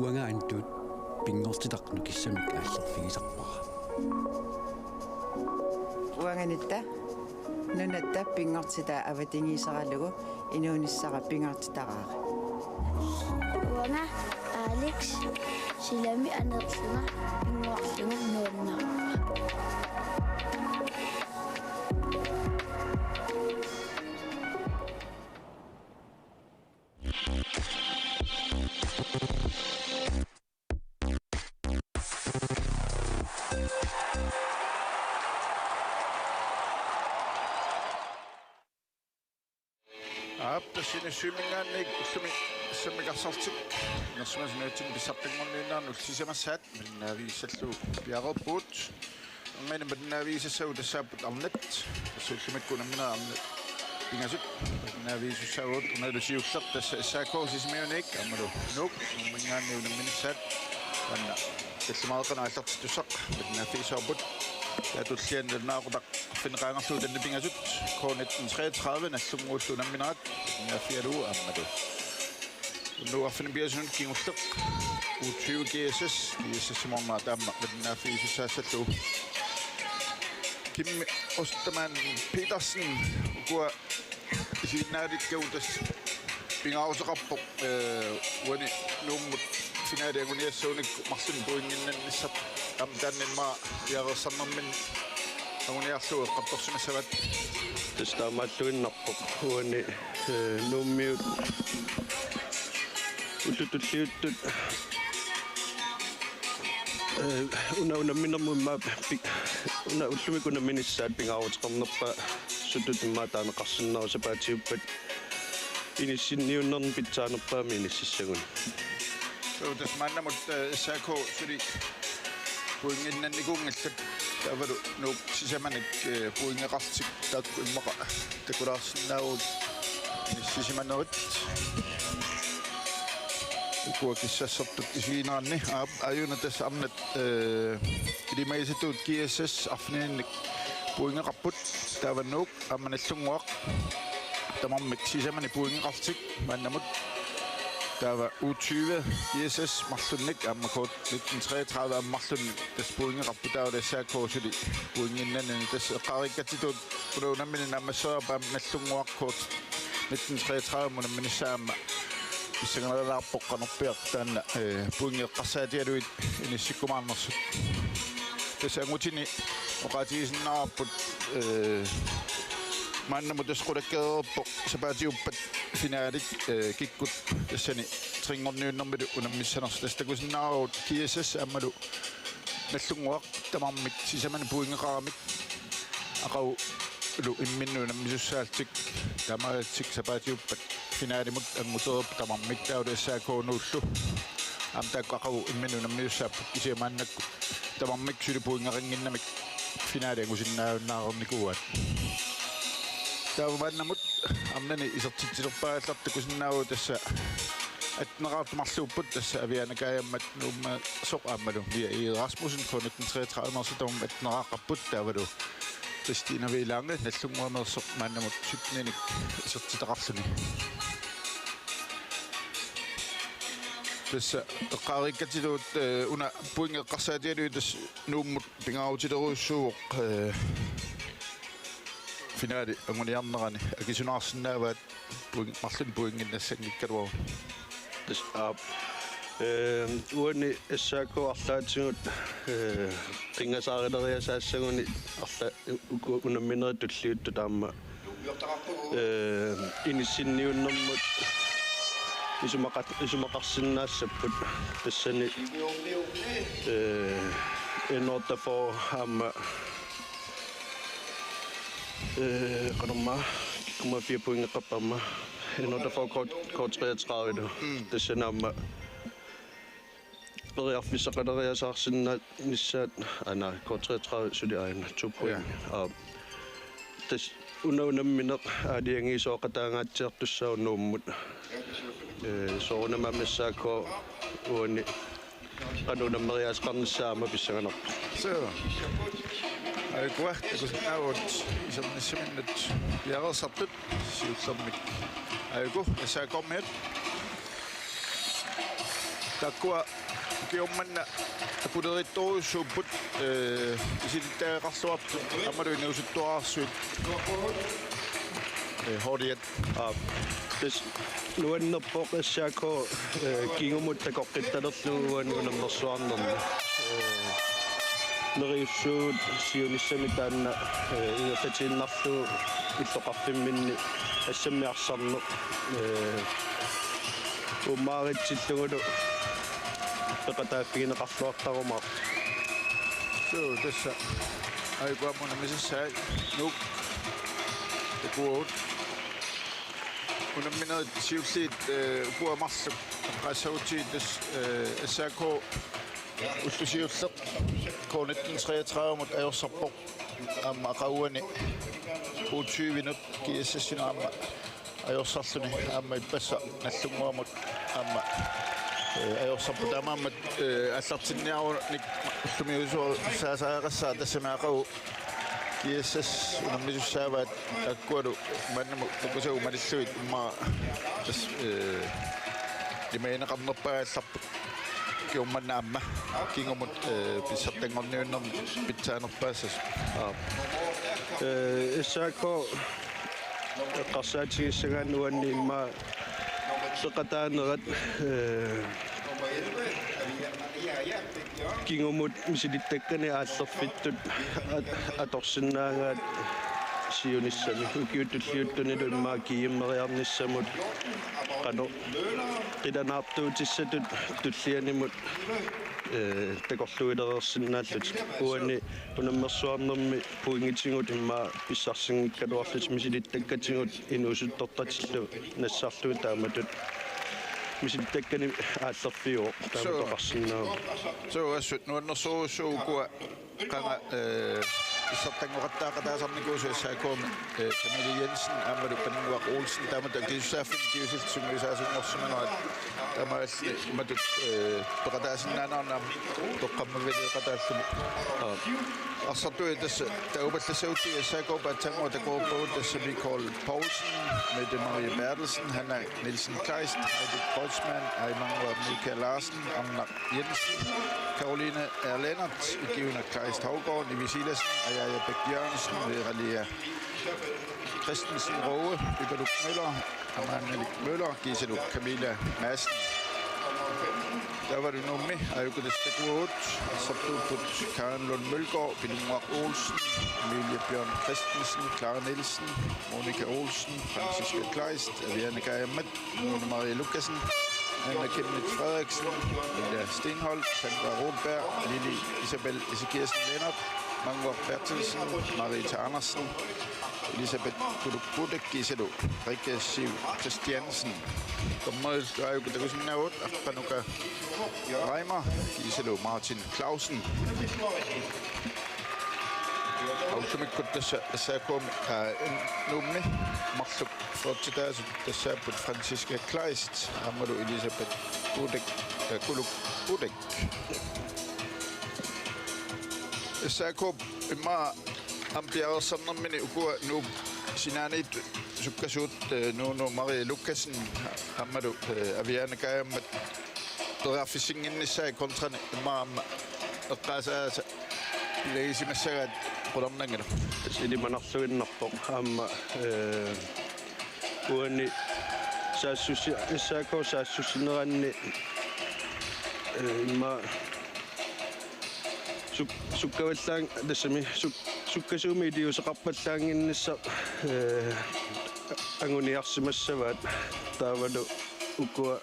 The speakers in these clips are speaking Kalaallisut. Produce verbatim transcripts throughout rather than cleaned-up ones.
Uanga Antut pinngortitaq nukissamik aallerfigisarpara. Uangatta nunatta pinngortitaa avatangiiseralugu inuunissara pingaartitaraara. Uanga Alex silami aneerlunga pinngorlunga nuannaarpara. Aap, tassani syvimiingaanniit ullumi S M-ip arsartik nersimasut nunatsinni pissartanngorniunneranni ullut sisamassaat malinnaavigissallugu piareerpugut. Angani malinnaavigisassavut tassaapput arnat, tassa ullumikkut unamminerit arnat pingasut malinnaavigisassaagut. Unalu siulleq tassa S A K Sisimiunik aammalu Nuuk syvimiingaanniit unamminissaat. Taanna tallimaaqqanut aallartittussaq malinnaaffigissavarput. Taava tulliani nalunaaqutaq arfineq-qaangerlugu taanna pingasut K nitten treogtredive Nagdlunguullu unamminerat malinnaaffigalugu aammalu unnugu arfineq-pingasunut kingulleq U tyve G S S, G S S-imut aamma taama malinnaaffigisussaassallugu. Kimmi Ostermann Petersen ukua isiginnaarikkagut tassa pingaaruteqarpoq, eh, uani Nuummut finaali anguniassagunikku marlunnik pointinnannissaq, aamma taanna immaqa piareersarnerminni anguniarlugu eqqartorsimassavaat. Tassa taamaalluinnarpoq uani, eh, Nuummiut ullut tulliuttut, eh, una unamminermut immaqa pi-, una ullumikkut unamminissaat pingaaruteqarnerpaasutut immaqa taaneqarsinnaavoq sapaatiuppat inissinniunnermi pitsaanerpaamik inississaguni. Suu, tassa maannamut, eh, S A K suli pointinnannikuunngillat, taavalu Nuuk sisamanik, eh, pointeqarlutik taakku immaqa takulaarsinnaavagut inissisimanerit. Ukua kissassartut isigineranni, aap, aajuna tassa arnat, eh, ilimagisatut G S S arfinilinnik pointeqarput, taava Nuuk aamma Nagdlunguaq tamarmik sisamanik pointeqarlutik maannamut. Taava U tyve G S S marlunnik aamma K nitten treogtredive aamma marlunnik tassa pointeqarput, taavalu S A K suli pointinnanni. Tassa eqqaariikkatsitut una unammineq naammassereerpat aamma Nagdlunguaq K nitten treogtredive unamminissaa aamma pissanganalaarpoq qanorpiaq taanna, eh, pointit eqqarsaatigalugit inissikkumaarnersut. Tassa angutini oqaatigisinnaavarput, eh, maannamut tassa qulakkeereerpoq sapaatiuppat finaali, eh, kikkut tassani trinngorniunnermilu unammissanersut. Tassa takusinnaavagut G S S aammalu Nagdlunguaq tamarmik sisamanik pointeqaramik aqagulu imminnut unammisussaallutik, taamaalillutik sapaatiuppat finaalimut anngutereerput tamarmik, taavalu S A K-nullu aamma taakku aqagu imminnut unammisussaapput, kisianni maannakkut tamarmik suli pointeqannginnamik finaali angusinnaajunnaarnikuuaat. Taava maannamut arnani isertitsilerpaagallartoq takusinnaavagut tassa atteneqartut marluupput, tassa Aviana Kajammat Nuummeersoq aammalu Mia Egede Rasmussen K nitten treogtredive-meersoq tamarmik atteneqaqqapput, taavalu Christina V. Lange Nagdlunguameersoq maannamut sytteninik isertitaqarluni. Tassa eqqaariikkatsitut, eh, una pointit eqqarsaatigalugit tassa Nuummut pingaarutilerujussuuvoq, eh, finaali anguniarnerani akisunaarsinnaavaat, point-, marlunnik pointinnassanngikkaluarluni. Tassa aap. Eh, uani S A K arlaatigut, eh, qinngasaarileriasaassaguni arla-, uku unamminerit tulliuttut aamma, eh, inissinniunnermut isumaqat-, isumaqarsinnaassapput tassani, eh, N otteogfyrre aamma, eh, qanormaa, kikkumma fire pointeqarput aamma, N otteogfyrre K, K treogtredive-lu. Mm. Tassani aamma periarfissaqaleriasaarsinnaa-, nissaat, aana, K treogtredive suli aajuna, to point. Ja. Aap. Tassa una unammineq aalajangiisooqataangaatsiartussaavoq Nuummut. Eh, soorunami aamma S A K uani qanoq unammeriaaseqarnissaa aamma pissanganarpoq. Suu. Aajukua, takusinnaavugut isernissaminnut piareersartut siullermik. Aajuku, S A K-miut. Taakkua ukiormanna apulerittorujussuupput, eh, misilittagaqarluartut aammalu inuusuttuararsuit. Eh, Hordiat. Aap. Tassa nuannerpoq S A K, eh, kingumut takoqqittalerlugu uani unammersuarnermi. Eh, neriussuugut siunissami taanna, eh, ingerlatiinnarlugu illoqarfimminni assammi arsarneq, eh, uummaaritsillugulu peqataaffigineqarluartarumaarpoq. Suu, tassa aajuku aamma unammisassaat Nuuk takuagut. Unamminerit siulliit, eh, ukua marluk eqqaassagutsigit tassa, eh, S A K ullusiulleq K nitten treogtredive-mut ajorsarpoq. Aamma aqaguani U tyve-nut G S S-inut aamma ajorsarluni aamma ippassaq Nagdlunguamut aamma, eh, ajorsarpoq. Taamaammat, eh, aallartinniarunik ullumiusuusaasariaqassaaq, tassami aqagu G S S unammisussaavaat, taakkualu maannamut takusagut malillugit immaqa tassa, eh, imagineqarnerpaat aallarput. Ukiormanna aamma kingumut, eh, pissartanngorniunnermi pitsaanerpaassasut. Aap. Eh, S A K eqqarsaatigissagaanni uani immaqa peqataanerat, eh, kingumut misilittakkani aallerfittut at-, atorsinnaagaat siunissami. Ukiut tulliuttunilu immaqa G M-eriarnissamut qanoq qilanaartuutissatut tullianimut, eh, takorluuilereersinnaallutik. Uani unammersuarnermi pointitigut immaqa pissarsinngikkaluarlutik misilittakkatigut inuusuttortatillu nassarlugit taamatut misilittakkani aallerfiuvoq, taamatut oqarsinnaavoq. Suu, assut nuannersorujussuuvoq ukua qanga, eh, pissartanngoqattaaqataasarnikuusut S A K-mi, eh, Camille Jensen aammalu Paninnguaq Olsen, taamatut akisussaaffimmik tigusillutik sungiusaasunngorsimanerat. Taamaalilluni imatut, eh, peqataasinnaanera aamma toqqammaviliveqataalluni. Aap. Arsartui tassa taagupallassagutsigu S A K-p aatsaannguaq takoreerpagut, tassa Nicole Poulsen, Mette Marie Berthelsen, Hanna Nielsen Kleist, Heidi Kreutzmann, Aimangua Mika Larsen, Arnaq Jensen, Karoline R. Lennert, Ikiuna Kleist Havgård, Nivi Silassen, Ajaja Bæk Jørgensen, Vera Lea Christensen Roge, Ipaluk Møller, Amalie Møller, Giselu Camilla Madsen. Taavalu Nuummi aajuku tassa takuagut: arsartuupput Karen Lund Mølgaard, Pininnguaq Olsen, Emilie Bjørn Christensen, Clara Nielsen, Monica Olsen, Franziska Kleist, Aviane Kajammat, Lone Marie Lukassen, Anna Chemnitz Frederiksen, Ida Steenholdt, Sandra Rotberg, Lili Isabel Ezekiassen Lennert, Mangor Berthelsen, Marita Andersen, Elisabeth Kuluk Budek, Giselu Rikke Siv Christiansen. Dommerit aajuku takusinnaavugut: Aqqanuka Reimer, Giselu Martin Clausen. Ullumikkut tassa S A K-mi, aa, Nuummi marluk fyrretaasut tassaapput Franziska Kleist aammalu Elisabeth Budek, eh, Kuluk Budek. S A K immaqa aamma piareersarnermini ukua Nuup sinaaniit sukkasuut, eh, Nuunu Marie Lukassen aammalu, eh, Aviane Kajammat periarfissinnginnissaat kontrani immaqa aamma eqqaasaasa ilagisimassagaat qularnanngilaq. Tassa ilimanarluinnarpoq aamma, eh, uani saassussi-, S A K saassussineranni, eh, immaqa suk-, sukkavallaang-, tassami suk-, sukkasuumik iliuuseqarpallaannginnissaq, eh, anguniarsimassavaat, taavalu ukua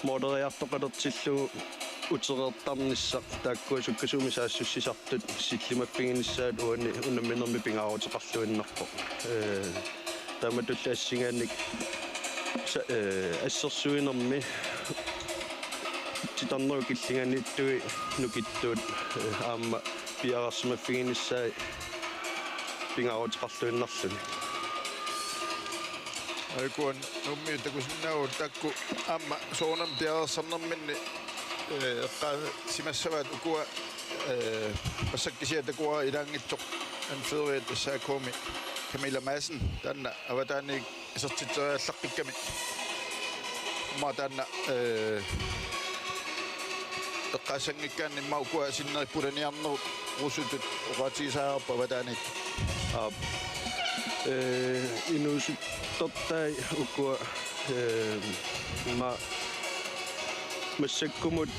måleriartoqalertillugu utereertarnissaq taakkua sukkasuumik saassussisartut sillimaffiginissaat uani unamminermi pingaaruteqarluinnarpoq. Eh, taamatullu assinganik sa-, eh, assersuinermi titarnerup killinganiittui nukittuut, eh, aamma piareersimaffiginissaat pingaaruteqarluinnarluni. Aajuku Nuummi takusinnaavugut taakku aamma soorunami piareersarnerminni, eh, eqqaasimassavaat ukua, eh, massakkut kisiat takuara ilaanngitsoq anføreriat S A K-mi Camilla Madsen, taanna avataaniit isertitseriallaqqikkami. Aamma taanna, eh, eqqaassanngikkaanni aamma ukua sinneri pulaniarnerup rusutut oqaatigisariaqarpa avataaniit? Aap. Eh, inuusuttortai ukua, eh, ma-, massakkumut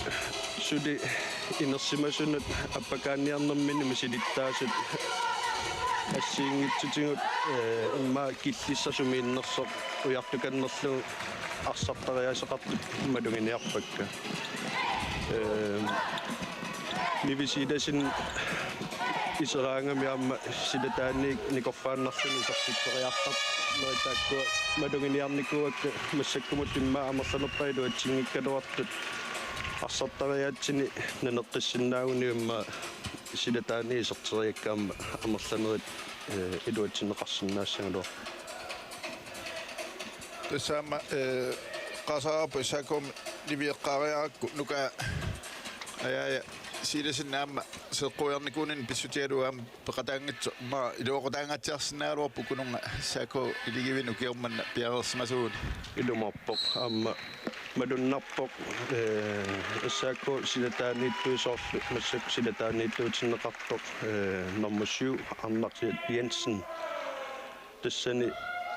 suli inersimasunut appakaanniarnermini misilittaasut assigiinngitsutigut, eh, immaqa killissaq sumiinnersoq ujartukannerlugu arsartariaaseqartut maluginiarpakka. Eh, Nivi Silassen iseraangami aamma silataaniit nikorfaannarluni isertitseriartarnerit taakkua maluginiarnikuuakka, massakkumut immaqa amerlanerpaat iluatsinngikkaluartut arsartariaatsini naneqqissinnaagunik immaqa silataaniit iserteriakka aamma amerlanerit, eh, iluatsinneqarsinnaassagaluarput. Tassa aamma, eh, eqqaasariaqarpoq S A K-mi Nivi eqqaariarakku Nuka Ajaaja Silassen aamma seeqquiarnikuunini pissutigalugu aamma peqataanngitsoq, aamma iluaqutaangaatsiarsinnaagaluarpoq ukununnga S A K iligivinni ukioq manna piareersimasuuguni. Ilumoorpoq, aamma malunnarpoq, eh, S A K silataaniittuisoorlu massakkut silataaniittuutinneqartoq, eh, nummer syv, Arnaq Jensen. Tassani,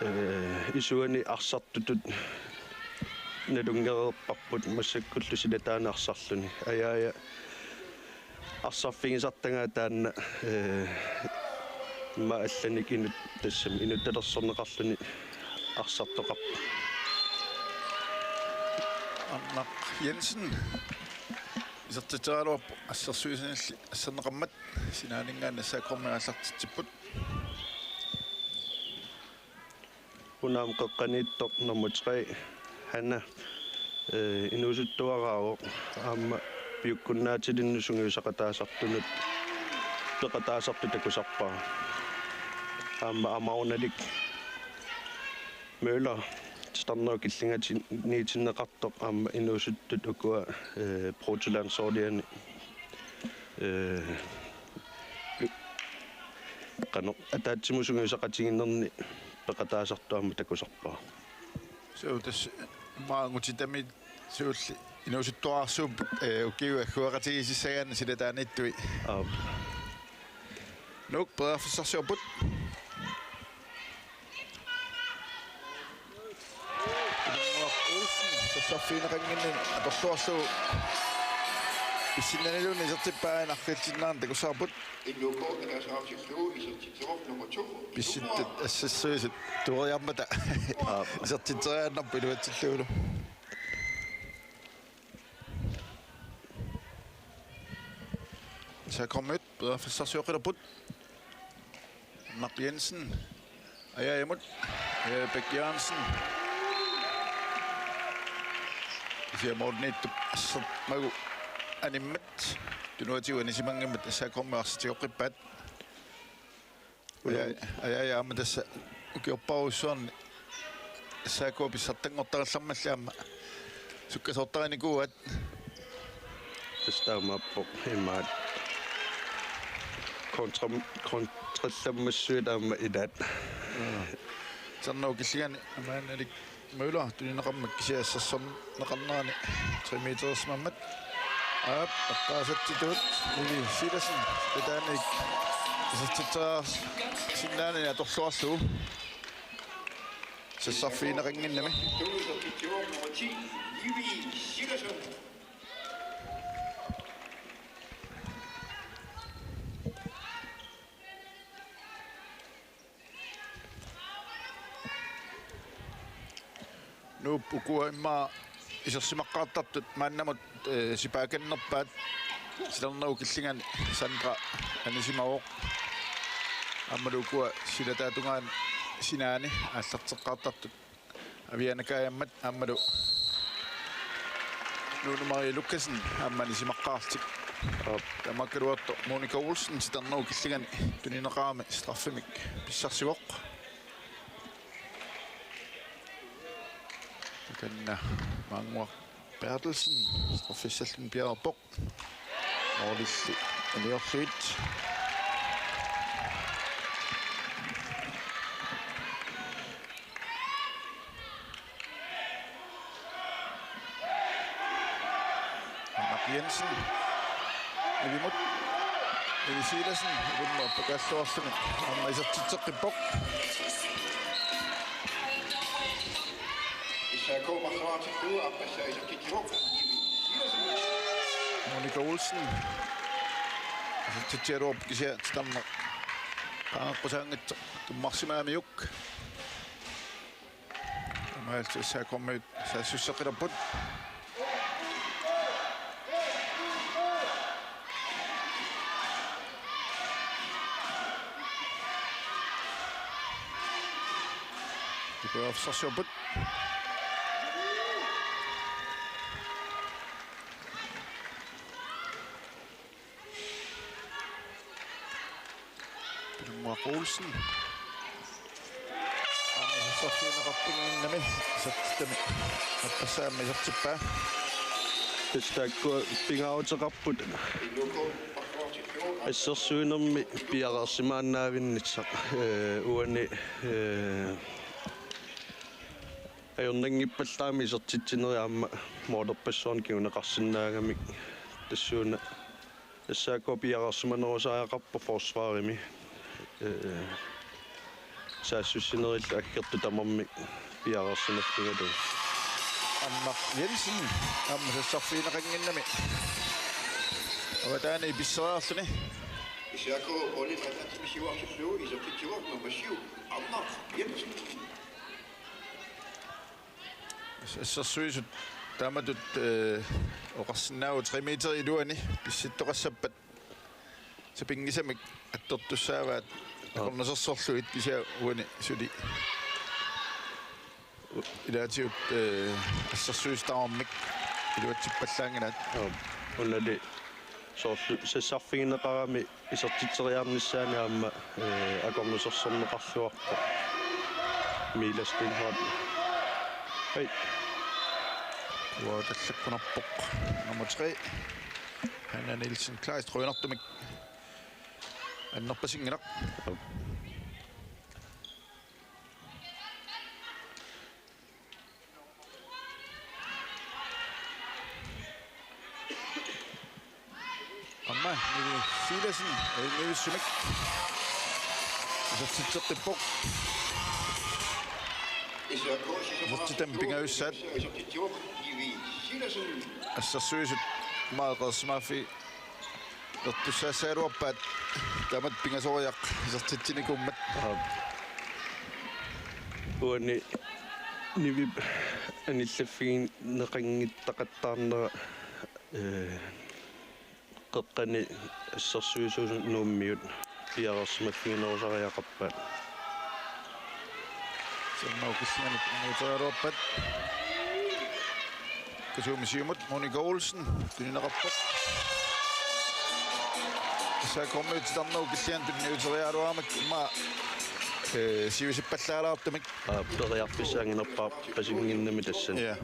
eh, isuani arsartutut nalunngereerparput massakkullu silataani arsarluni. Ajaaja arsarfigisartagaa taanna, eh, immaqa allanik inut-, tassami inuttalersorneqarluni arsartoqarpoq. Arnaq Jensen isertitseriaraluarpoq assersuisanilli asserneqarmat, sinaaninngaanniit S A K-mi aallartitsipput. Una aamma qeqqaniittoq nummer tre, Hanna, eh, inuusuttuaraavoq, aamma piukkunnaatilinnut sungiusaqataasartunut peqataasartoq takusarpara. Aamma Amaunalik Møller, titarnerup killingani niitinneqartoq, aamma inuusuttut ukua, eh, protolandsholdiani, eh, qanoq ataatsimut sungiusaqatigiinnerni peqataasartoq aamma takusarpara. Suu, tassa maanngutitami suulli inuusuttuararsuupput, eh, ukiut agguaqatigiissagaanni silataaniittui. Aap. Nuuk periarfissarsiorput. Ilanngulaq Olsen sassarfigineqannginnami atorluarlugu pissinnaaniluunniit isertippaa, aana arqillinnarni takusarput. N K K-p ataasiarlugu isertitseqarpoq nummer to. Pissutsit assassuisut tueriarmata. Aap. Isertitseriaannarpoq iluatsillugulu. S A K-miut periarfissarsioqqilerput. Mark Jensen. Ajaajamut. Aja Bæk Jørgensen. Kisianni målimiittup assermagu animmat tunuatigut anisimanngimmat S A K-miut arsaq tigoqqippaat. Ajaaja, ajaaja aamma tassa ukiorpassuarni S A K pissartanngortarallarmalli aamma sukkasoortarinikuuaat. Tassa taamaappoq imaat. Kontra, kontrallammassuit aamma ilaat. Titarnerup killingani Amaunalik Møller tunineqarmat kisianni assersorneqarnerani tre metersimammat. Aap, eqqaasatsitut Nivi Silassen silataaniit isertitseriarsinnaanani atorluarlugu sassarfigineqannginnami. Nuup ukua immaqa isersimaqqaartartut maannamut, eh, sipaakannerpaat, titarnerup killingani Sandra anisimavoq. Aammalu ukua silataatungaani sinaani aallarteqqaartartut Aviana Kajammat aammalu Nuunu Marie Lukassen aamma anisimaqqaarlutik. Aap. Taamaakkaluartoq Monica Olsen titarnerup killingani tunineqarami straffemik pissarsivoq. Takanna Maannguaq Berthelsen straffessalluni piareerpoq. Målilli aniorlugit. Nivimut. Nivi Silassen, Nivimut appakaalluarluni. Aamma isertitseqqippoq. S A K marluartillugu aappassaa isertitsivoq. Monika Olsen. Isertitsigaluarpoq kisianni titarneq qaangeqqusaanngitsoq tummarsimaamiuk. Aamma S A K-miut saassusseqqilerput. Periarfissarsiorput. Pilunnguaq Olsen. Aamma isertitsineqartinnginnami isertitami. Aappassaa aamma isertippaa. Tassa taakkua pingaaruteqarput. Assersuinermi piareersimaannaavinnissaq. Ee, uani, ee, ajornanngippallaamik isertitsinerit aamma målerpassuarnik kinguneqarsinnaagamik tassuuna S A K piareersimanerusariaqarpoq forsvarimi. Ee, saassussinerillu aggertut tamarmik piareersimaffigalugu. Annar Jensen aamma sassarfigineqannginnami avataani pisseriarluni. S A K-mi målip annertunerisiuartillugu isertitsivoq nummer syv, Annar Jensen. Assersuisut taamatut, ee, oqarsinnaavugut tre meter iluani pissittoqassappat sapinngisamik attortussaavaat. Aap. Akornusersorlugit kisianni uani suli u-, ilaatigut, ee, assersuisut tamarmik iluatsippallaanngilaat. Aap. Unali soorlu sassarfigineqarami isertitseriarnissaani aamma, ee, akornusersorneqarluarpoq. Mila Steenholdt. Hej. Uanga tallakkunarpoq. Nummer tre. Hanna Nielsen Kleist qujanartumik annerpasinngilaq. Aamma Nivi Silassen, ee, Nivissumik. Isertitseqqippoq. Isertitami pingajussaat. Assersuisut aamma eqeersimaaffigertussaassagaluarpaat taamatut pingasoriaq isertitsinikuummat. Aap. Uani Nivip anillaffigineqanngittaqattaarnera, ee, qeqqani assersuisut Nuummiut piareersimaffiginerusariaqarpaat. Sannau Killingani tunniuteriaraluarpat. Kasuumi siumut Monika Olsen tunineqarpoq. S A K-miut titarnerup killingani tunniuteriaraluaramik immaqa, ee, siusippallaalaartumik. Aap, periarfissaannginnerpaasinnginnami tassani. Ja.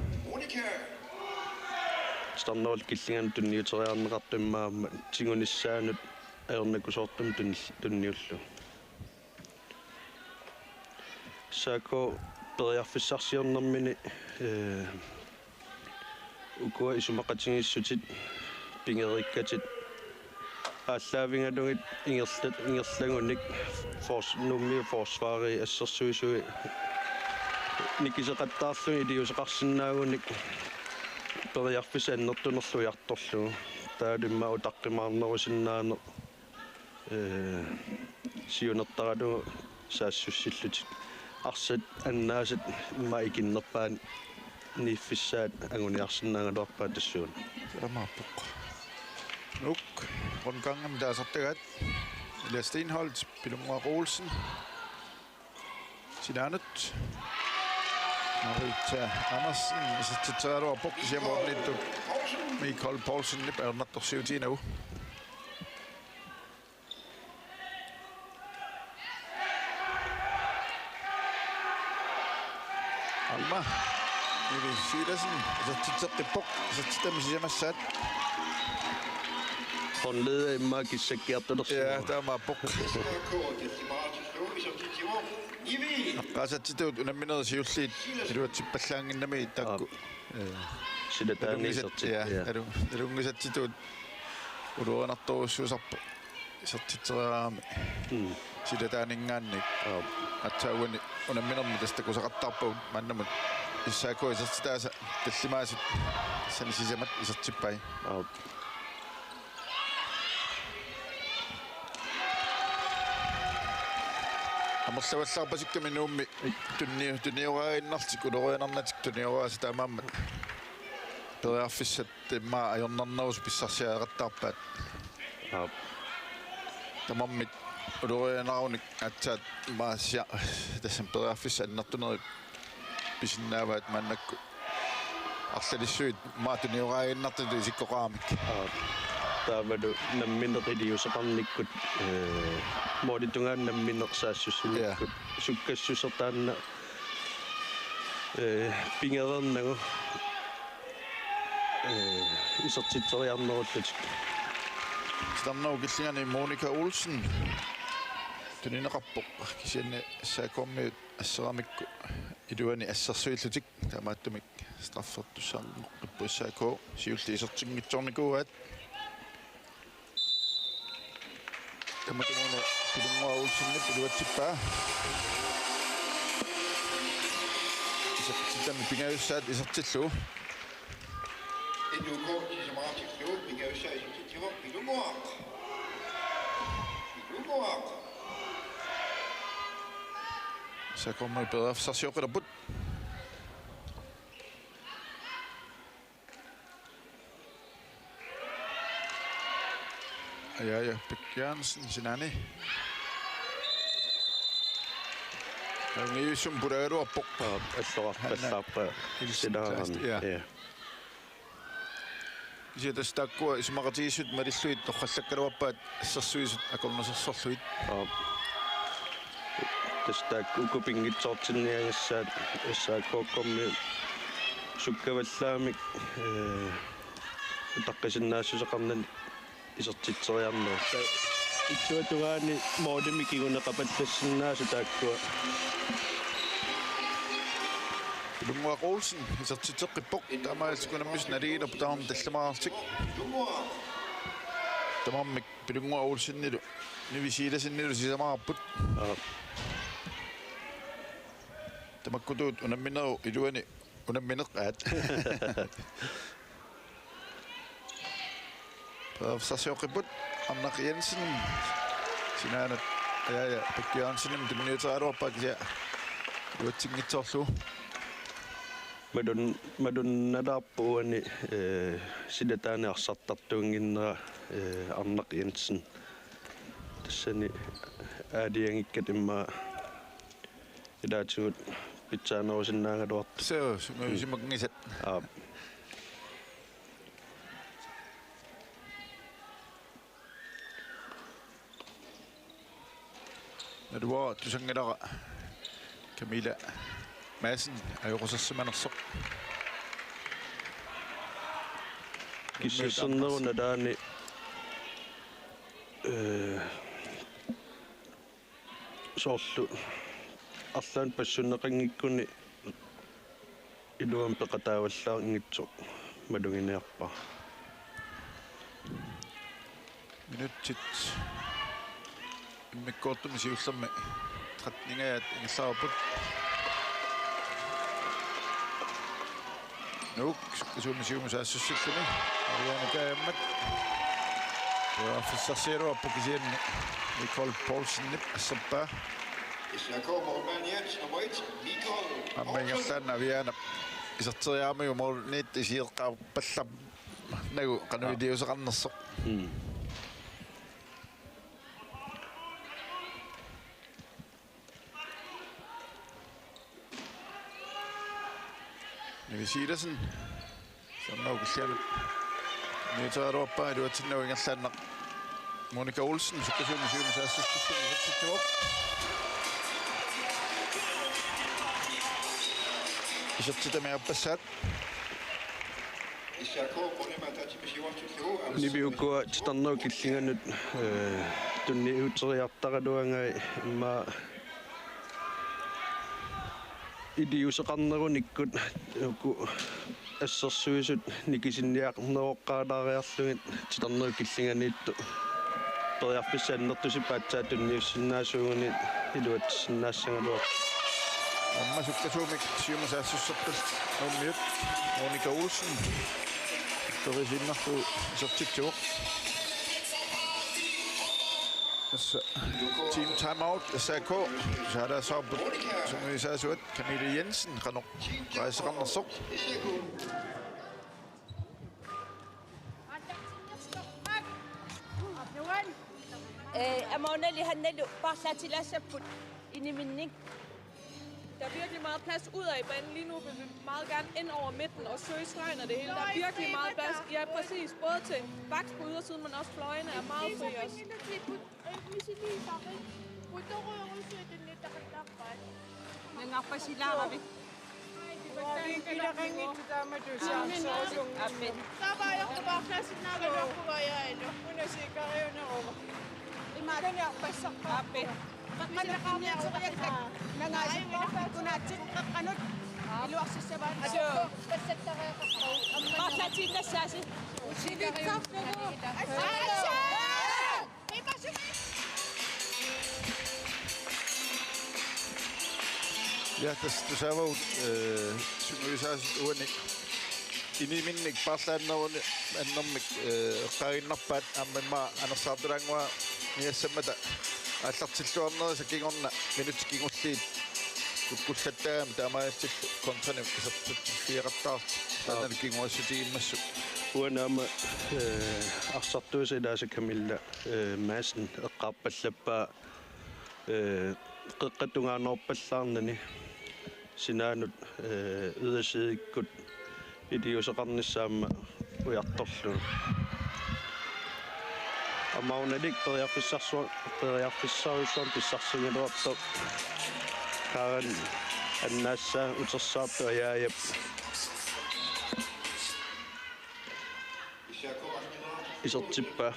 Titarnerup killingani tunniuteriarneqartoq immaqa aamma tigunissaanut ajornakusoortumik tunni-, tunniullugu. S A K periarfissarsiornermini, ee, ukua isumaqatigiissutit pigeriikkatit aallaavigalugit ingerla-, ingerlagunik fors-, Nuummiut forsvari assersuisui nikiseqattaarlugit iliuuseqarsinnaagunik periarfissaq annertunerlu ujartorlugu. Taava immaqa utaqqimaarnerusinnaaneq, ee, siunertaralugu saassussillutik. Arsat annaasat immaqa ikinnerpaaniiffissaat anguniarsinnaagaluarpaat tassuuna. Taamaappoq. Nuuk, rundgangimik taasartagaat. Ila Steenholdt, Pilunnguaq Olsen. Sinaanut. Marita Andersen, isertitseriaraluarpoq, kisianni målimiittoq Michael Poulsenip ajornartorsiutiginagu. Aamma Nivi Silassen isertitseqqippoq, isertitami sisamassaat. Håndleddet immaqa kissakkiartulersimavoq. Ja, taamaappoq. Eqqaasatsitut unamminerit siulliit iluatsippallaannginnami taakku. Aap. Ee, Silataani isertit, ja, ja. Nalu-, nalunngisatsitut ulorianartorujussuusarpoq isertitseriarami. Mm. Silataaninngaanniit. Aap. Aatsaat uani unamminermi tassa takusaqattaarpagut maannamut S A K isertitaasa tallimaasut tassani sisamat isertippai. Aap. Amerlavallaarpasikkami Nuummi tunni-, tunioraaginnarlutik ulorianarnatik tunioraasaat taamaammat periarfissat immaqa ajornarnerusut pissarsiariaqattaarpaat. Aap. Tamarmik ulorianarunik aatsaat immaqa sia-, tassami periarfissat annertunerit pisinnaavaat maannakkut arlalissuit immaqa tunioraaginnartutut isikkoqaramik. Aap. Taavalu nammineq iliuuseqarnikkut, ee, målip tungaanut nammineq saassussinikkut. Ja. Sukkassuseq taanna, ee, pigereernagu, ee, isertitseriarnerullutik. Titarnerup killingani Monica Olsen tunineqarpoq. Kisianni S A K-miut asseramikku iluani assersuillutik. Taamaattumik straffertussaanngorput S A K, siulliit isertinngitsoornikuuaat. Tamatumuuna Pilunnguaq Olsenip iluatsippaa. Isertitami pingajussaat isertillugu. N U K sisamaratillugu pingajussaat isertitsivoq Pilunnguaq. Pilunnguaq. S A K-miut periarfissarsioqqilerput. Aja, aja, Bæk Jørgensen sinaani. Nalunngilluinnartumik pulaagaluarpoq. Aap, allorarpallaarpaa. Hilsen silaarami. Ja. Ja. Kisianni tassa taakkua isumaqatigiissut malillugit torrallakkaluarpaat assersuisut akornusersorlugit. Aap. Tassa taakku uku pinngitsoortinniagassaat S A K-miut sukkavallaamik, ee, utaqqisinnaassuseqarnani isertitseriarneq. Itsuatungaani målimik kinguneqapallassinnaasut taakkua. Pilunnguaq Olsen isertitseqqippoq. Taamaalilluni unammisut naligiilerput tamarmik tallimaarlutik. Tamarmik Pilunnguaq Olsenilu Nivi Silasenilu sisamarput. Aap. Tamakkutut unamminerup iluani unammineqaat. Periarfissarsioqqipput. Arnaq Jensen. Sinaanut. Ja, ja. Bæk Jørgensenimut tunniuteriaraluarpaa kisianni iluatsinngitsoorlugu. Malun-, malunnalaarpoq uani, ee, silataani arsartartuunnginnera, ee, Arnaq Jensen. Tassani aalajangikkatut immaqa ilaatigut pitsaanerusinnaagaluartoq. Suu, sungiusimaanngisat. Aap. Naluara tusanngilara Camilla Madsen ajoqusersimanersoq. Kissassarnerup nalaani, ee, soorlu arlaannik passunneqanngikkuni iluamik peqataavallaanngitsoq maluginiarpara. Minutsit immikkoortumi siullermi tretten-ingajaat ingerlareerput. Nuuk sukkasuumik siumut saassussilluni. Aviaana kaajammat. Periarfissarsiaraluarpoq kisianni Nicole Poulsenip assappaa. S A K målmandiat nummer et, Nicole Poulsen. Aamma ingerlaannaq Aviaanap iserteriaramiuk målimiit isioqqaarpallannagu qanoq iliuuseqarnersoq. Mm. Nivi Silasen. Sannau killianut. Niuteraluarpaa iluatsinnagu ingerlaannaq. Monica Olsen, sukkasuumik siumut saassussilluni isertitsivoq. Isertitami aappassaat. Nivi ukua titarnerup killinganut, ee, tunniuteriartaraluagai immaqa Iliuuseqarnerunikkut uku assersuisut nikisinniarneroqqaalaariarlugit titarnerup killinganiittoq periarfissaq annertusippat aatsaat tunniussinnaasuuguni iluatsissinnaassagaluarpoq. Aamma sukkasuumik siumut saassussisarput Nuummiut Monika Olsen periarfissarsiinnarlugu isertitsivoq. Tassa team timeout, S A K, saalaassavarput sungiusaasuat Camille Jensen, qanoq rejseqarnersoq. Eh, Amaunali hannalu paarlaatilaassapput iniminnik. Der er virkelig meget plads ud af banen. Lige nu vil vi meget gerne ind over midten og søge stregen og det hele. Der er virkelig meget plads. Ja, præcis. Både til backs på ydersiden, men også fløjene er meget fri også. Nangarpasilaaravit. Amen. Amen. Ja, tassa tusaavagut, eh, sungiusaasut uani iniminnik paarlaanneruni annermik, eh, eqqaaginnarpaat aamma immaqa anersaartulaannguaq niassammata aallartilluarnerisa kingorna minutsit kingulliit kukkullattaagami taamaalillutillu kontranik isertitsiffigeqattaartut taanna kinguassutigimmata. Uani aamma, eh, arsartuisa ilaasa Camilla, eh, Madsen eqqarpallappaa, eh, qeqqata tungaanoorpallaarnani sinaanut, eh, ydersideikkut iliuuseqarnissaa aamma ujartorlugu. Amaunalik periarfissarsu-, periarfissarsuarmik pissarsigaluartoq. Karen annaassaa utersaartoq Ajaajap isertippaa.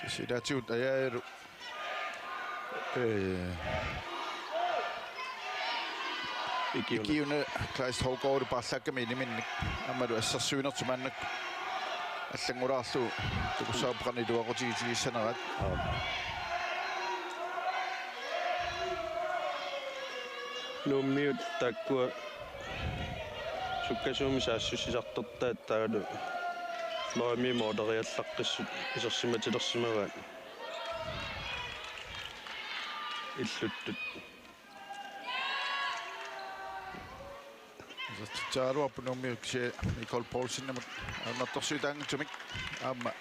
Tassa ilaatigut Ajaajalu, eh, Ikiuna. Ikiuna Kleist Hovgaard paarlaakkami iniminnik aammalu assersuinertut maannakkut allanngulaarlugu takussavarput qanoq iluaqutigitigissaneraat. Aap. Nuummiut taakkua sukkasuumik saassussisartortaat taavalu fløjimi måleriallaqqissut isersimatilersimavaat illuttut. Isertitseriaraluarput Nuummiut kisianni Nicole Poulsenimut ajornartorsiutaanngitsumik aamma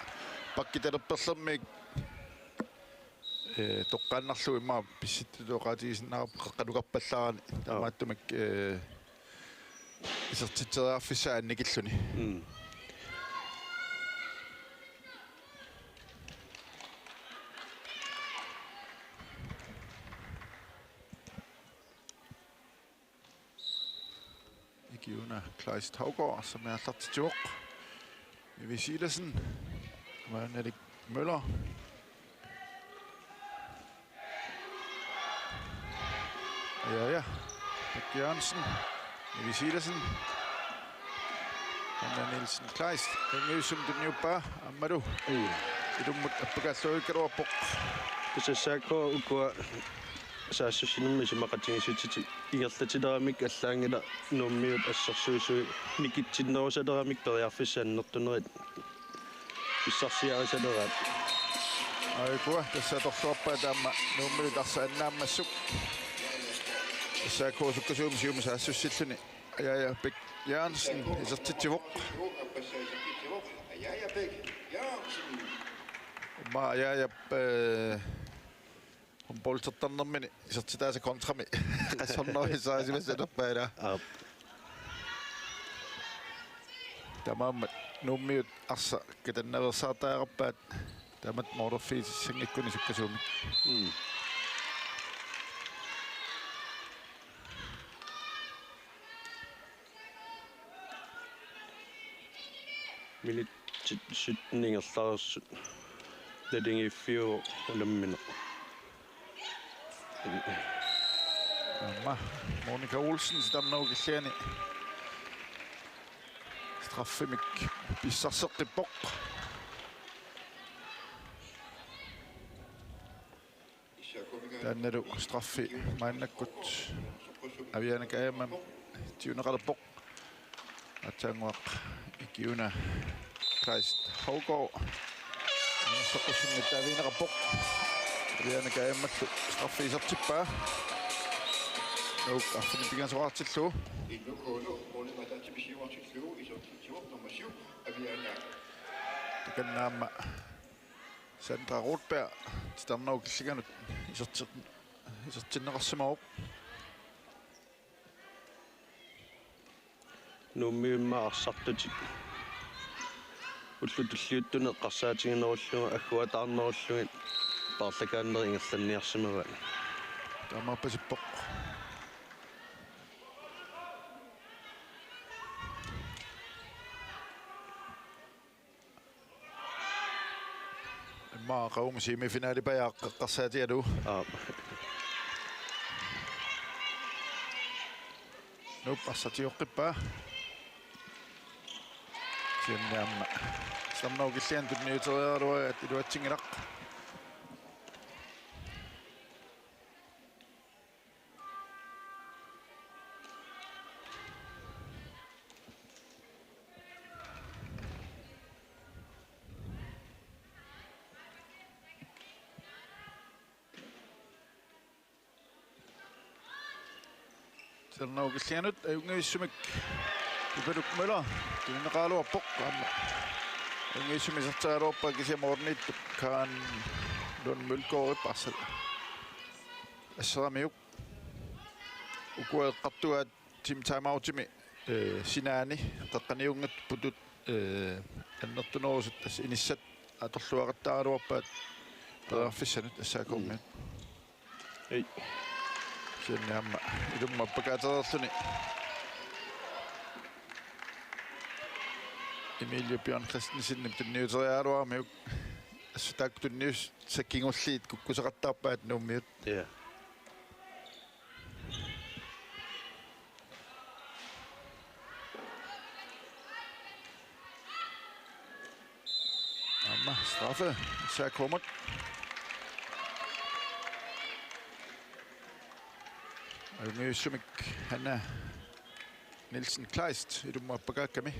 bakkitalerperlermiuk, eh, toqqaannarlugu immaqa pissutsit oqaatigisinnaarput qeqqata nukarpallaarani. Aap. Taamaattumik, eh, isertitseriarfissaa annikilluni. Mm. Ikiuna Kleist Haugaard, som er aallartitsivoq. Nivi Silassen, Amaunalik Møller. Ja, ja. Bæk Jørgensen, Nivi Silassen. Hanna Nielsen Kleist, Hengiusum tunniuppaa, aammalu. Mm. Ilummut appakaalluarikkaluarpoq. Tassa S A K ukua saassussinermi isumaqatigiissutitik ingerlatileramik allaanngilaq Nuummiut assersuisui nikitsinnerusalerammik periarfissat annertunerit pissarsiarisaleraat. Aajuku tassa atorluarpaat aamma Nuummiut arsaq annaammassuk. S A K sukkasuumik siumut saassussilluni. Ajaja Bæk Jørgensen isertitsivoq. Aamma Ajaja, eh, håndboldertarnermini isertitaasa kontrami. Qassornerussaasimassanerpaa ilaa. Aap. Taamaammat Nuummiut arsaq katannaveersaartariaqarpaat taamatut målerfigisassanngikkunik sukkasuumik. Mm. Minutsit sytten ingerlareersut. Naligiiffiuvoq unammineq. Aamma Monika Olsen titarnerup killingani straffimik pissarseqqippoq. Taannalu straffi maannakkut Aviana Kajamami tiuneqalerpoq. Aatsaannguaq Ikiuna Kleist Haugaard soqqussinnit taavigineqarpoq. Aviana Kajamallu straffi isertippaa. Nuuk arfineq-pingasoqartillugu. Takanna aamma Sandra Rotberg titarnerup killinganut iserti-, isertinneqarsimavoq. Nuummiut immaqa arsartutik ullut tulliuttuni eqqarsaatiginerullugu agguataarnerullugit paarlakaannerit ingerlanniarsimavaat. Taamaappasippoq. Immaqa qaumut semifinalipajaq eqqarsaatigalugu. Aap. Nuuk arsaq tioqqippaa. Kisianni aamma titarnerup killinganut tunniuteriaraluaraat iluatsinngilaq. Titarnerup killinganut ajunngivissumik Ipaluk Møller tunineqaraluarpoq aamma. Ajunngivissumik iserteraluarpaa kisianni målimiittup Karen Lund Mølgaardip arsaq asseramiuk. Ukua eqqartugaat team timeoutimi, eh, sinaani qeqqaniunngitsut putut, eh, annertunerusut tassa inissat atorluaqattaaraluarpaat periarfissanut S A K-miut. Ei. Kisianni aamma ilummut appakaatereerluni Emilie Bjørn Christensenip tunniuteriaraluaramiuk assut taakku tunniussat kingulliit kukkuseqattaarpaat Nuummiut. Ja. Aamma straffe S A K-mut. Ajunngivissumik Hanna Nielsen Kleist ilummut appakaakkami.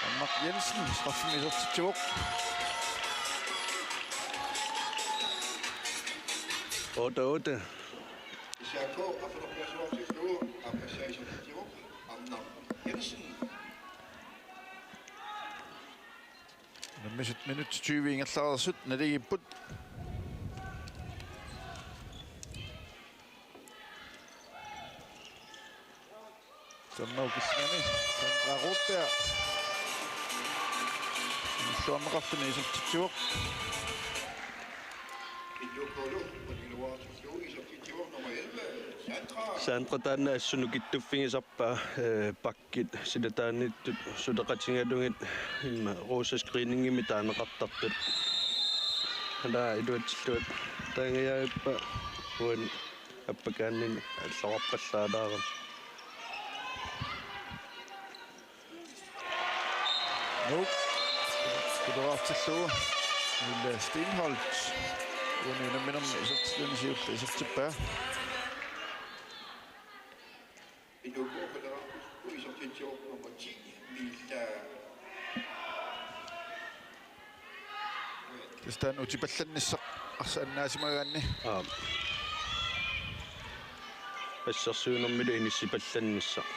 Anna Jensen straffimik isertitsivoq. Otte otte. Unammisut minutsit tyve ingerlareersut naligiipput. Titarnerup killingani Sandra Rotberg. Illuarneqarluni isertitsivoq. Sandra taanna assut nukittuffigisarpaa, eh, bakkit silataaniittut suleqatigalugit imma Rosa Screeningimi taaneqartartut. Alaa iluatsillugu taangajaavippoq uani appakaannini alloqarpallaalaarami. Nuuk. Kutoraartillugu. Mille Steenholdt. Uani unamminermi isertilluni siulleq isertippaa. Tassa taanna utipallannissaq arsaq annaasimagaanni. Aap. Assersuinermilu inissipallannissaq.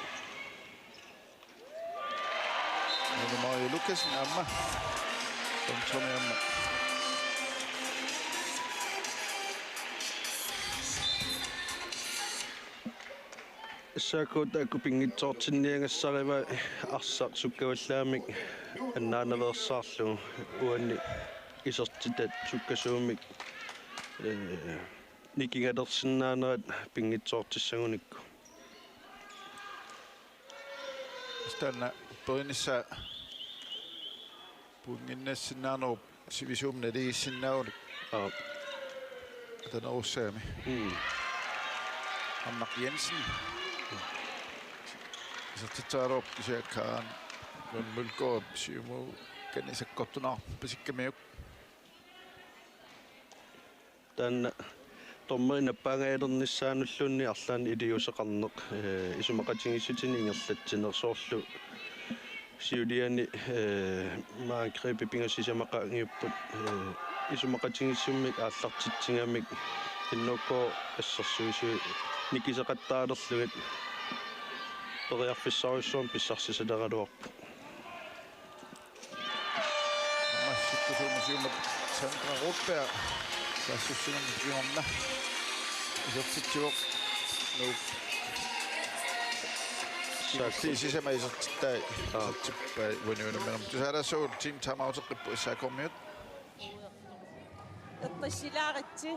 Anne Marie Lukassen aamma. Tommy aamma. S A K taakku pinngitsoortinniagassarivai arsaq sukkavallaamik annaanaveersaarlugu uani isertitat sukkasuumik, eh, nikingalersinnaanerat pinngitsoortissagunikku. Taanna upperinissaa Puinnginnassinnaanerup sivisuumik naligiissinnaagunik. Aap. Atanerussaami. Mm. Arnaq Jensen. Isertitseraluarpoq kisianni Karen Lund Mølgaard siumut kani sakkortunarpasikkamiuk. Taanna dommeri nappaangajalernissaanulluunniit arlaannik iliuuseqarneq, ee, isumaqatigiissutinik ingerlatsineq soorlu siuliani, ee, maani angrebip pingasut sisamat qaangiupput, ee, isumaqatigiissummik aallartitsigamik N K assersuisui nikiseqattaalerlugit periarfissarujussuarmik pissarsisileraluarpoq. Massikkusuumisiumat Sandra Rotberg. Saassussinermi kingorna. Isertitsivoq. Nuuk. Saakku. Sisamat isertittai. Aa. Isertippai uani unamminermi. Tusaalaassaagut team timeouteqqipput S A K-miut. Eqqissilaaritsi.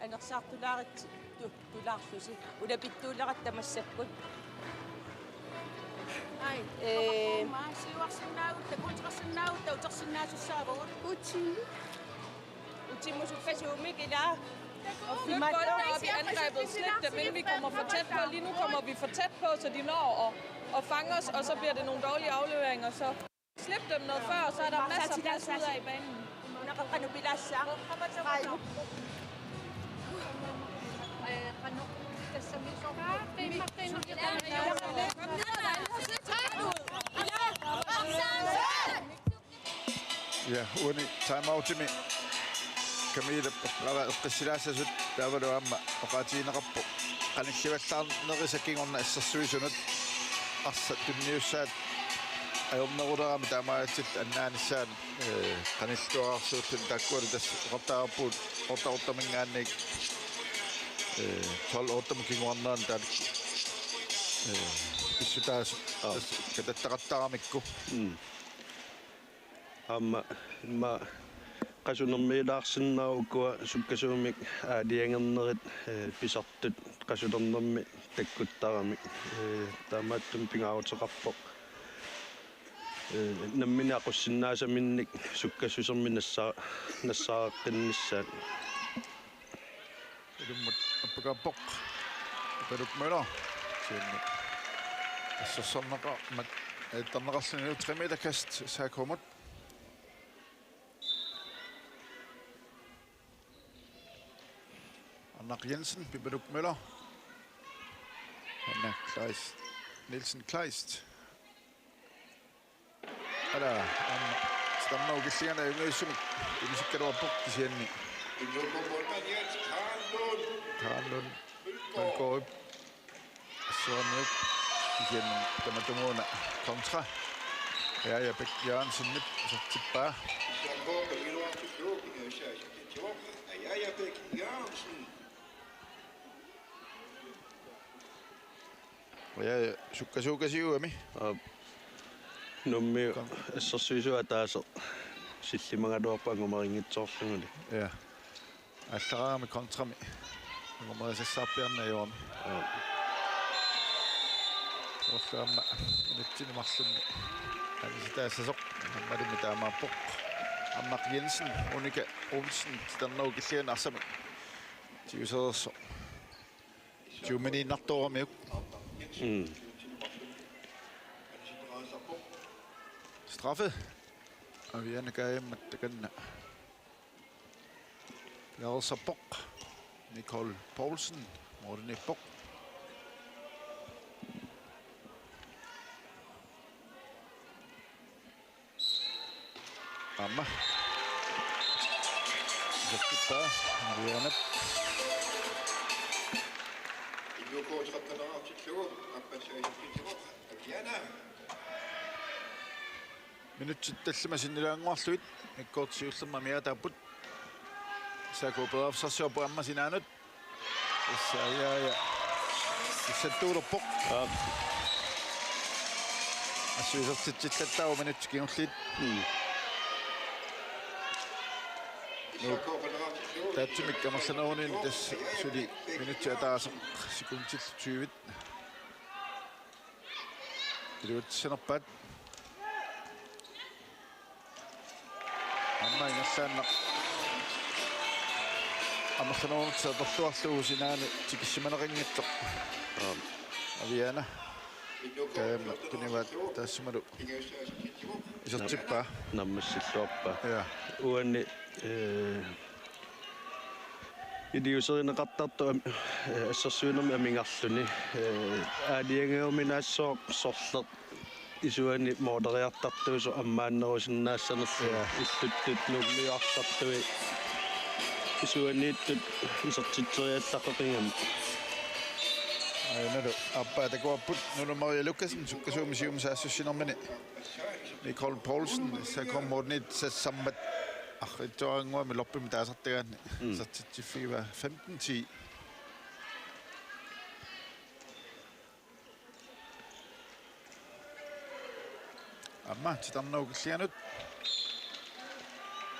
Anersaartulaaritsi tu-, tulaarlusi. Ulapittuuleratta massakkut. Ai, ee, siuarsinnaagutta, kuuteqarsinnaagutta, utersinnaasussaavagut. Uti. Utimut sukkasuumik ilaa. Flyt bolden op i angrebet, slip dem, inden vi kommer for tæt på. Lige nu kommer vi for tæt på, så de når at, at fange os, og så bliver det nogle dårlige afleveringer, så. Slip dem noget før, så er der masser af plads ud af i banen. Ja, uani timeoutimi Camilla Poplava eqqissilaassasut taavalu aamma oqaatigineqarpoq qanillivallaarnerisa kingorna assersuisunut arsaq tunniussaat ajornerulerami taamaalillutik annaanissaanut, ee, qanilluararsuulluni taakkualu tassa oqartarpugut otte otte-minngaanniit, ee, tolv otte-mut kinguarnerani taanna, ee, pissutaasut. Aa. Tassa katattaqattaramikku. Mm. Aamma immaqa qasunermiilaarsinnaavoq ukua sukkasuumik aalajangernerit, ee, pisartut qasulernermi takkuttaramik. Ee, taamaattumik pingaaruteqarpoq, ee, nammineq aqussinnaasaminnik sukkassusermik nassaa-, nassaareqqinnissaat. Ilummut appakaappoq. Pipaluk Møller. Kisianni assersorneqarmat ajattarneqarluni utermiilakast S A K-mut. Arnaq Jensen, Pipaluk Møller. Hanna Kleist. Nielsen Kleist. Ala, aamma titarnerup killinganni ajunngitsumik ilisikkaluarpoq kisianni. Karen Lund Mølgaardip assuarniuk kisianni tamatumuuna kontra. Ja, ja, Bæk Jørgensenip isertippaa. Ja, sukkasuukasiugami. Aap. Nuummi assersuisut ataaseq sillimagaluarpoq angumarinngitsoorlugulu. Ja. Aallarami kontrami. Angumerisassaarpiarneq ajorami. Aap. Soorlu aamma minutsini marlunni anisitaassasoq. Aammalumi taamaappoq. Arnaq Jensen, Monika Olsen, titarnerup killinganni arsamik tigusereersoq. Tyveminiinnartooramiuk. Mm. Straffe. Aviana Kajimmat takanna. Piareersarpoq. Nicole Poulsen. Målimiippoq. Aamma. Isertippaa, Marianne. Minutsit tallimat sinnilaannguarlugit, mikkoortut siullermik amigaataapput. S A K periarfissarsiorpoq aamma sinaanut. Tassa, ja, ja. Issattuulerpoq. Aap. Assut isertitsillattaarpoq minutsit kingulliit. Mm. Nuuk. Taassumik amerlaneruniinneq tassa suli minutsit ataaseq sekundillu tyve. Iluatsinerpaat. Aamma ingerlaannaq. Amerlanerullutik atorluarlugu sinaani tikissimaneqanngitsoq. Aap. Aviana. Kajammik tunivaat taassumalu isertippaa. Nammassilluarpaa. Ja. Uani, eh, iliuuserineqartartoq am-, eh, assersuinermi amigarluni. Eh, aalajangiuminaassaaq sorleq isuani mooleriartartuusoq ammaannerusinnaassanersoq. Ja. Illuttut nuummiuarsartui isuaniittut isertitseriallaqqeqigami. Aanalu aappaa takuarput Nunu Maria Lukassen sukkasuumik siumut saassussinermini. Nicole Poulsen, S A K-mi målimiittarmat arriitsuarannguami loppimi taasartagaanni. Mm. Isertitsiffigaa femten ti. Aamma titarnerup killinganut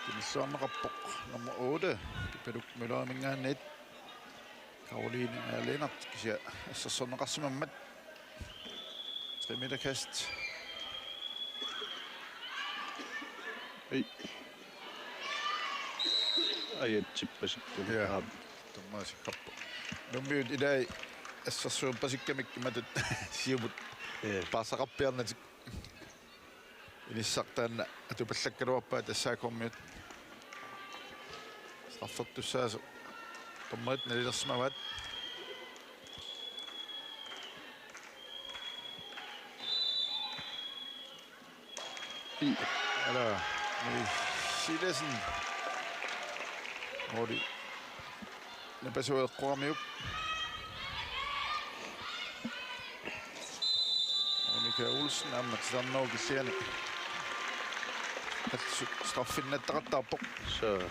tunilluarneqarpoq nummer otte, Pipaluk Mølleriminngaanniit. Karoline Aja Lennert kisianni assersorneqarsimammat. Tre meter kast. Ei. Ajatsippasikkami. Ja. Aap. Taamaasikkarpoq. Nuummiut ilai assersuerpasikkamik imatut siumut. Ja. Paarsaqarpiarnatik. Inissaq taanna atupallakkaluarpaat S A K-miut. Straffertussaasoq dommerit nalilersimavaat. Ala, Nivi Silassen. Oli. Napasua eqqoramiuk. Monika Olsen aamma titarnerup killiani. Straffinnattaqattaarpoq. Sa-,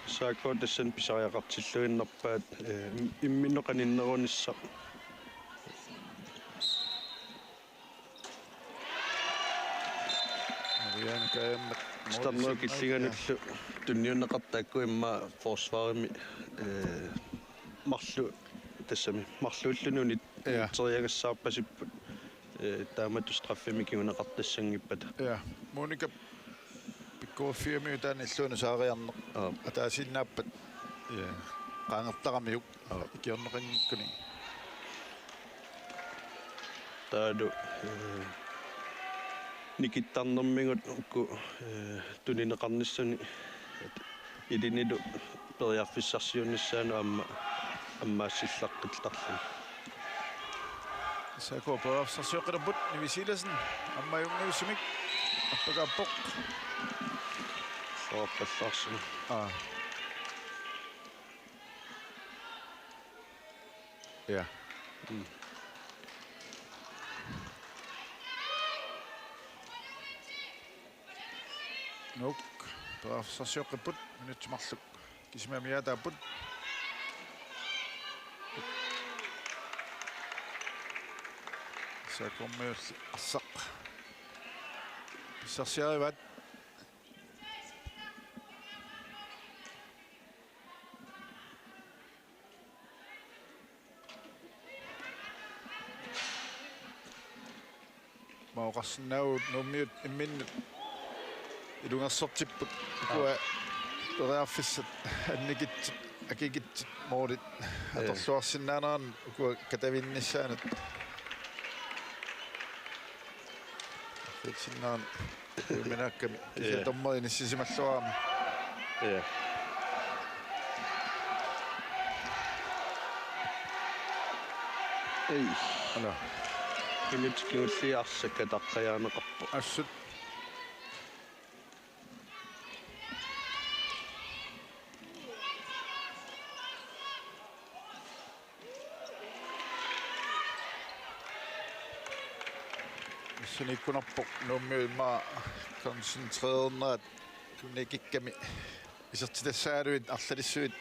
S A K tassani pisariaqartilluinnarpaat, eh, im-, imminut qaninnerunissaq. Marianne Kajammik. Titarnerup killinganullu tunniunneqartaakku immaqa forsvarimi, eh, marlu tassami marluulluni unit-, ja, unitseriagassaarpasipput, eh, taamatut straffimik kinguneqartassanngippata. Ja, Monika pikkoriffiamiuk taanna illuanut saariarneq. Aap. Ataasiinnaappat, ja, qaangertaramiuk. Aap. Ikiorneqanngikkuni. Taavalu, eh, nikittarnermigut uku, eh, tunineqarnissani ilinilu periarfissarsiunissaanut aamma ammaassillaqqittarluni. S A K periarfissarsioqqilerput, Nivi Silassen aamma ajunngivissumik appakaappoq. Soorpallaarsigu. Aa. Ja. Mm. Nuuk periarfissarsioqqipput, minutsit marluk kisimi amiaataapput. S A K-miut arsaq pissarsiarivaat. Maoqarsinnaavugut Nuummiut imminnut ilungersortipput. Ukua periarfissat annikitsut, akikitsut, moolit, ee, atorluarsinnaanerat ukua katavinnissaanut. Arfiitsinnaan uiminaakkami. Kisianni, ja, dommeri inissisimalluarami. Ja. Ei. Ala. Minutsit kingulliit arsaq ataqqajaaneqarpoq. Assut. Assut ikkunarpoq Nuummiut immaqa koncentrernerat tunniukkami isertitassagaluit arlalissuit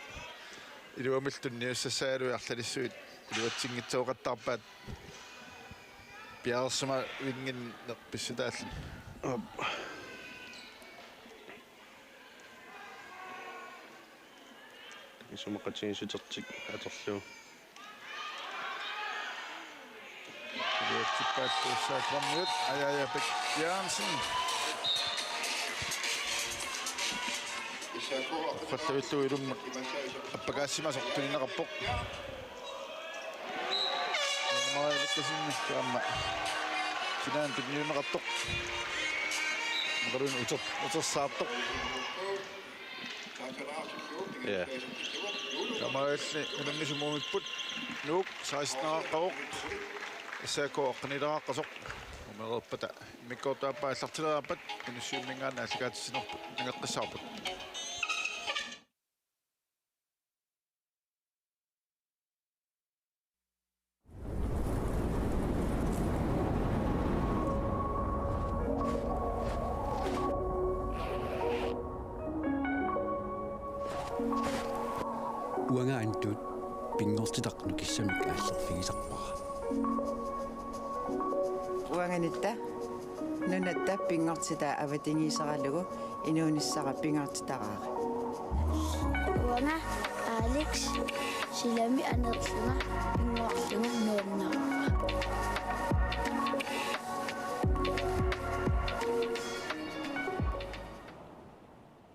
iluamillu tunniussassagaluit arlalissuit iluatsinngitsooqattaarpaat piareersimavinnginneq pissutaalluni. Aap. Isumaqatigiissutertik atorlugu. Tippaallu S A K-miut, Ajaja Bech Jørgensen. Fallavillui ilummut appakaassimasoq tunineqarpoq. Maja Lukkasenimit aamma sinaani tunniunneqartoq. Maqaluun uter-, utersaartoq. Ja. Taamaalilluni unammisut muumipput. Nuuk seksten-eqarpoq. S A K aqqaniileraqqasoq. Umereerpata immikkoortup aappaa aallartileriarpat Inussivimminngaanniit aallakaatitsinerput nangeqqissaarput. Uanga Antut pinngortitaq nukissamik aallerfigisarpara. Uanga Nitta nunatta pinngortitaa avatangiiseralugu inuunissara pingaartitaraara. Uanga Alex silami aneerlunga pinngorlunga nuannara.